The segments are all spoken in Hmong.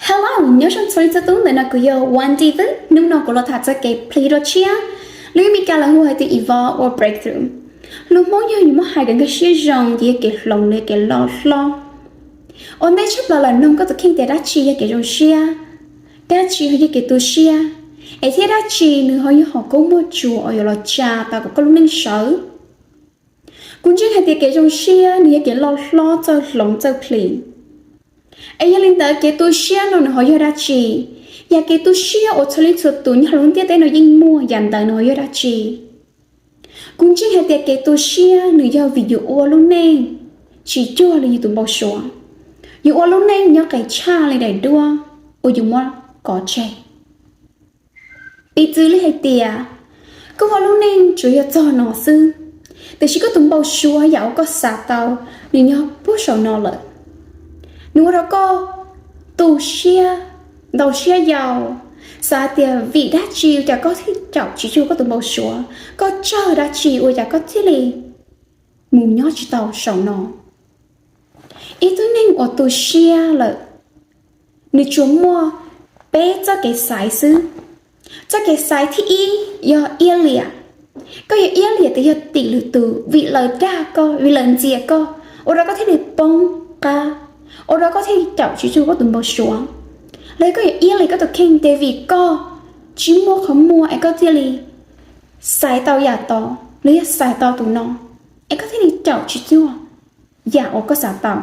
Hello, nyob zoo txhua leej txhua tus, ntawm no kuv yog One D Food. Hnub no kuv los tham txog kev plhis dua tshiab. Lus Mis Kas lawv hu hais tias evolve or breakthrough. Lus Hmoob yog yus muab hais kom nkag siab zoo ces yog kev hloov los yog kev loj hlob. Ua ntej tshaj plaws los nug koj tus kheej tias dab tsi yog kev zoo siab, dab tsi ho yog kev tu siab, es thiab dab tsi nws ho yog qhov koob muaj tsuas uas yuav los tsa tau kom koj lub neej sawv. Kuv ntseeg hais tias kev zoo siab nws yog kev loj hlob txawj hloov txawj plhis. Es yog li ntawd kev tu siab no nws ho yog dab tsi? Yam kev tu siab uas txhua leej txhua tus nyob hauv lub ntiaj teb no yeej muaj, yam ntawd nws ho yog dab tsi? Kuv ntseeg hais tias kev tu siab nws yog vim yus ua lub neej tsis cuag li yus tus npau suav, yus ua lub neej nyob qis tshaj li daim duab uas yus muab kov tseg. Piv txwv li hais tias, koj ua lub neej tsuas yog txog no xwb, tiam sis koj tus npau suav yam uas koj xav tau nws nyob puag saum no lawm. Nws ua rau koj tu siab, ntau siab yau, xav tias vim dab tsi ua cas koj thiaj caum tsis cuag koj tus npau suav, koj tsawg dab tsi ua cas koj thiaj li mus nyob tsis tau saum no. Ib tug neeg uas tu siab lawm, nws tsuas muaj peb txoj kev xaiv xwb. Txoj kev xaiv thib ib yog iab liam. Koj yog iab liam tias yog tim lwm tus vim lawv dag koj, vim lawv ntxias koj, ua rau koj thiaj li poob qab, ua rau koj thiaj li caum tsis cuag koj tus npau suav. Los yog koj yog iab liam koj tus kheej tias vim koj tsis muaj qhov muag es koj thiaj li xaiv tau yam tod los yog xaiv tau tus no, es koj thiaj li caum tsis cuag yam uas koj xav tau.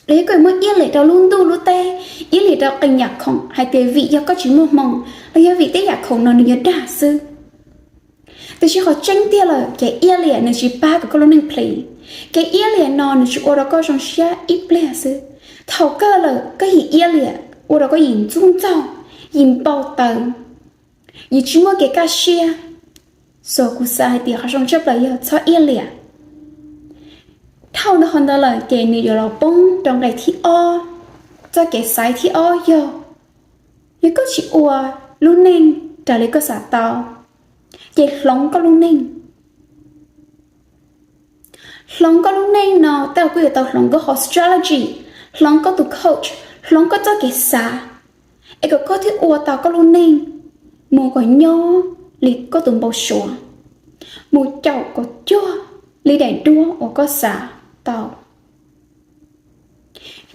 Los yog koj yuav muab iab liam rau lub ntuj lub teb, iab liam rau qee yam khoom hais tias vim yog koj tsis muaj hmoo, los yog vim tej yam khoom no nws yog dag xwb. Tiam sis qhov tseeb tiag lawm, kev iab liam nws tsis pab kom koj lub neej plhis. Kev iab liam no nws tsuas ua rau koj zoo siab ib pliag xwb. Thaum kawg lawm koj yim iab liam ua rau koj yim ntxub ntxaug, yim npau taws, yim tsis muaj kev kaj siab. So kuv xav hais tias qhov zoo tshaj plaws yog txhob iab liam. Dhau ntawd qhov ntawd lawm ces nws yuav los poob rau nqe thib ob. Txoj kev xaiv thib ob yog, yog koj tsis ua lub neej raws li koj xav tau, ces hloov koj lub neej. Hloov koj lub neej no tej zaum koj yuav tau hloov koj qhov strategy, hloov koj tus coach, hloov koj txoj kev xav, es kom koj thiaj ua tau koj lub neej mus kom nyob li koj tus npau suav, mus caum kom cuag li daim duab uas koj xav tau.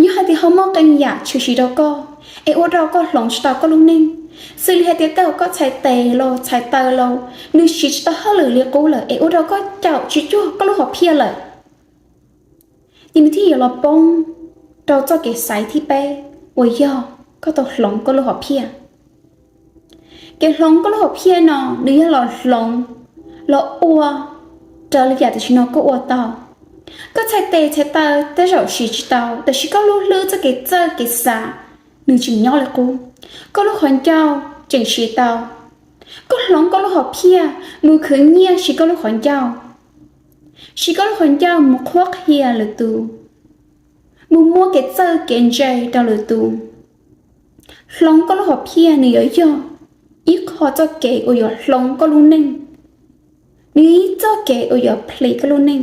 Yog hais tias ho muaj qee yam tshwm sim rau koj es ua rau koj hloov tsis tau koj lub neej, xws li hais tias tej zaum koj txhais tes los txhais taw los nws siv tsis tau hauj lwm li qub lawm es ua rau koj caum tsis cuag koj lub hom phiaj lawm, ces nws thiaj yuav los poob rau txoj kev xaiv thib peb uas yog koj tau hloov koj lub hom phiaj. Kev hloov koj lub hom phiaj no nws yog los hloov, los ua raws li yam tam sim no koj ua tau. Koj txhais tes txhais taw tej zaum siv tsis tau, tab sis koj lub hlwb txoj kev txawj kev xav nws tseem nyob li qub. Koj lub qhov ncauj tseem siv tau. Koj hloov koj lub hom phiaj mus khwv nyiaj siv koj lub qhov ncauj, siv koj lub qhov ncauj mus qhuab qhia lwm tus, mus muab kev txawj kev ntse rau lwm tus. Hloov koj lub hom phiaj nws yuav yog ib qho txoj kev uas yuav hloov koj lub neej, nws yog ib txoj kev uas yuav plhis koj lub neej.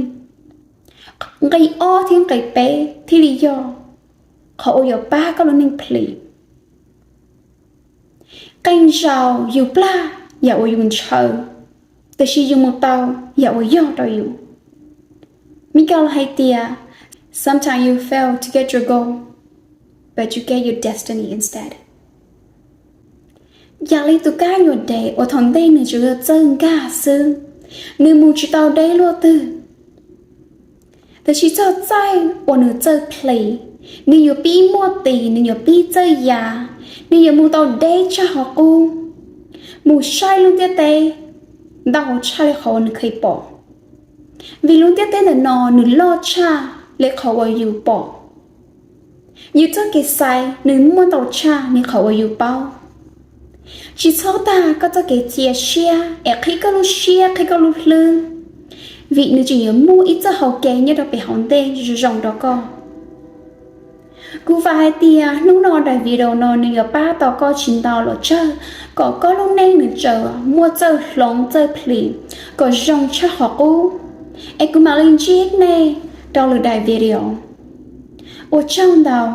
Nqe ob thiab nqe peb thiaj li yog qhov uas yuav pab koj lub neej plhis. Qee zaus yus plag yam uas yus ntshaw, tab sis yus mus tau yam uas yog rau yus. Mikael hais tias, sometimes you fail to get your goal, but you get your destiny instead. Yam li tus kab nyuam dev uas thaum ntej nws tsuas yog txawj nkag xwb, nws mus tsis tau deb luaj twg. Tab sis txog txaij uas nws txawj plhis, nws yuav pib muaj tis, nws yuav pib txawj ya, nws yuav mus tau deb tshaj qhov qub, mus saib lub ntiaj teb ntau tshaj li qhov uas nws kheev pom. Vim lub ntiaj teb ntawm no nws loj tshaj li qhov uas yus pom. Yus txoj kev xaiv nws muaj ntau tshaj li qhov uas yus paub. Tsis txhob tag koj txoj kev cia siab es qhib koj lub siab qhib koj lub hlwb, vim nws tseem yuav muaj ib txoj hau kev nyob rau pem hauv ntej zoo zoo rau koj. Kuv vam hais tias hnub no daim video no nws yuav pab tau koj tsis ntau los tsawg, kom koj lub neej nws tseem muaj txawj hloov txawj plhis, kom zoo tshaj qhov qub. Es kuv mam li ntsib nej rau lwm daim video. Ua tsaug ntau.